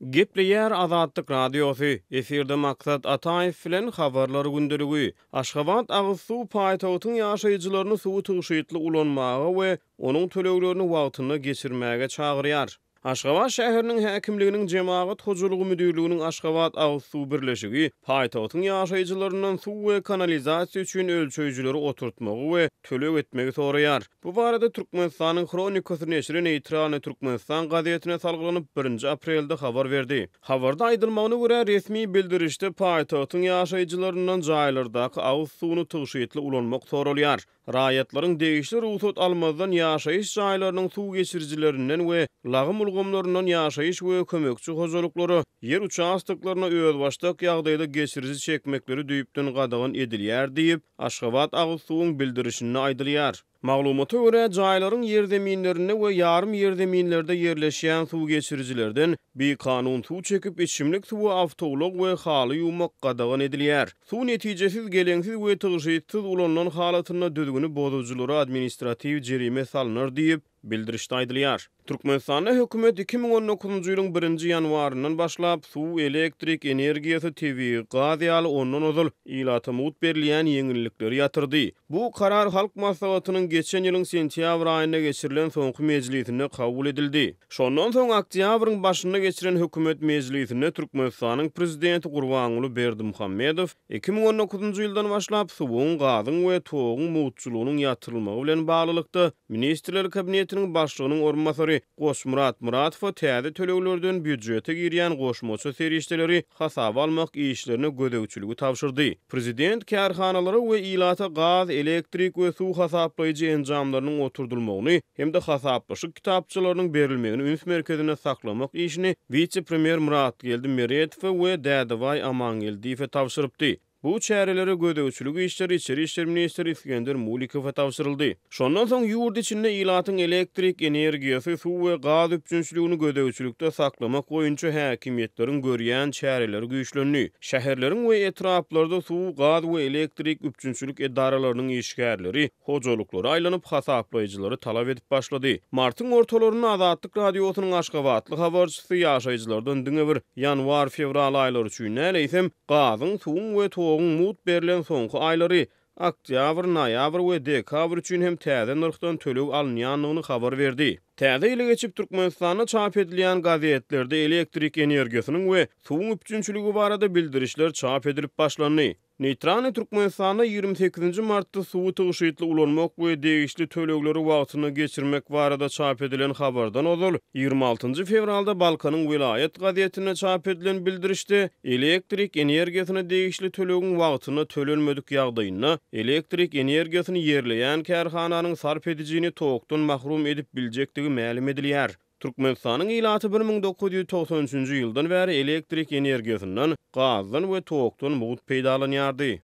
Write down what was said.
Gepleýär Azatlyk Radiosy, efirde Maksat Ataýew bilen Habarlar gündeligi. Aşgabat agyz suw paýtagtyň ýaşaýjylaryny suwy tygşytly ulanmaga we onuň töleglerini wagtynda geçirmäge çagyrýar. Aşgabat şäheriniň häkimliginiň Jemagat hojalygy müdirliginiň Aşgabat agyz suw birleşigi paýtagtyň ýaşaýjylaryndan suw we kanalizasiýa üçin ölçeýjileri oturtmagy we töleg etmegi soraýar. Bu barada Türkmenistanyň Hronikasy neşiri Neýtralnyý Türkmenistan gazetine salgylanyp, birinji aprelde habar berdi. Habarda aýdylmagyna görä, resmi bildirişde paýtagtyň ýaşaýjylaryndan jaýlardaky agyz suwuny tygşytly ulanmak soralýar. Raýatlaryň degişli rugsat almazdan ýaşaýyş jaýlarynyň suw geçirijilerinden we lagym ulgamlaryndan ýaşaýyş we kömekçi hojalyklara ýer uçastoklaryna özbaşdak ýagdaýda geçiriji çekmekleri düýpden gadagan edilýär diýip, Aşgabat agyz suwuň bildirişinde aýdylýar. Maglumata görä, jaýlaryň ýerzeminlerinde we ýarym ýerzeminlerde ýerleşýän suw geçirijilerden bikanun suw çekip, içimlik suwy awtoulag we haly ýuwmak gadagan edilýär. Suw netijesiz, geleňsiz we tygşytsyz ulanylan halatynda düzgüni bozujylara administratiw jerime salnar diýip, Bildirişde aýdylýar. Türkmenistanda hökümet 2019-njy ýylyň birinji ýanwaryndan başlap, suw, elektrik energiýasy, tebigy gaz ýaly ondan ozal ilata mugt berilýän ýeňillikleri ýatyrdy. Bu karar Halk Maslahatynyň geçen ýylyň sentýabr aýynda geçirilen soňky mejlisinde kabul edildi. Şondan soň oktýabryň başynda geçiren hökümet mejlisinde Türkmenistanyň Prezidenti Gurbanguly Berdimuhamedow 2019-njy ýyldan başlap suwuň, gazyň we toguň mugtçulygynyň ýatyrylmagy bilen baglylykda, Ministrler Kabinetiniň Başlygynyň orunbasary Goçmyrat Muratowa täze töleglerden býujete girýän goşmaça serişdeleri hasaba almak işlerine gözegçiligi tabşyrdy. Prezident kärhanalara we ilata gaz, elektrik we suw hasaplaýjy enjamlarynyň oturdylmagyny hem-de hasaplaşyk kitapçalarynyň berilmegini üns merkezinde saklamak işini wise-premýer Myratgeldi Meretowa we Dädebaý Amangeldiýewe tabşyrypdy. Bu çärelere gözegçilik işleri içeri işler ministri Isgender Mulikowa tabşyryldy. Şondan soň ýurt içinde ilatyň elektrik energiýasy, suw we gaz üpjünçiligini gözegçilikde saklamak boýunça häkimiýetleriň görýän çäreleri güýçlendi. Şäherleriň we etraplarda suw, gaz we elektrik üpjünçilik edaralarynyň işgärleri hojalyklara aýlanyp, hasaplaýjylary talap edip başlady. Martyň ortalarynda Azatlyk Radiosynyň aşgabatly habarçysy ýaşaýjylardan diňe bir ýanwar-fewral aýlary üçin däl, eýsem, gazyň, suwuň we toguň mugt berlen soňky aýlary, oktýabr, noýabr we dekabr üçin hem täze nyrhdan töleg alynýandygyny habar berdi. Täze ýyly geçip, Türkmenistanda çap edilýän gazetlerde elektrik energiýasynyň we suwuň üpjünçiligi barada bildirişler çap edilip başlandy. Neýtralnyý Türkmenistanda 28-nji martda suwy tygşytly ulanmak we degişli tölegleri wagtynda geçirmek barada çap edilen habardan ozal, 26-njy fewralda Balkanyň welaýat gazetinde çap edilen bildirişde elektrik energiýasyna degişli tölegiň wagtynda tölenmedik ýagdaýynda elektrik energiýasyny ýerleýän kärhananyň sarp edijini tokdan mahrum edip biljekdigi mälim edilýär. Türkmenistanyň ilaty 1993-nji ýyldan bäri elektrik energiýasyndan, gazdan we tokdan mugt peýdalanýardy.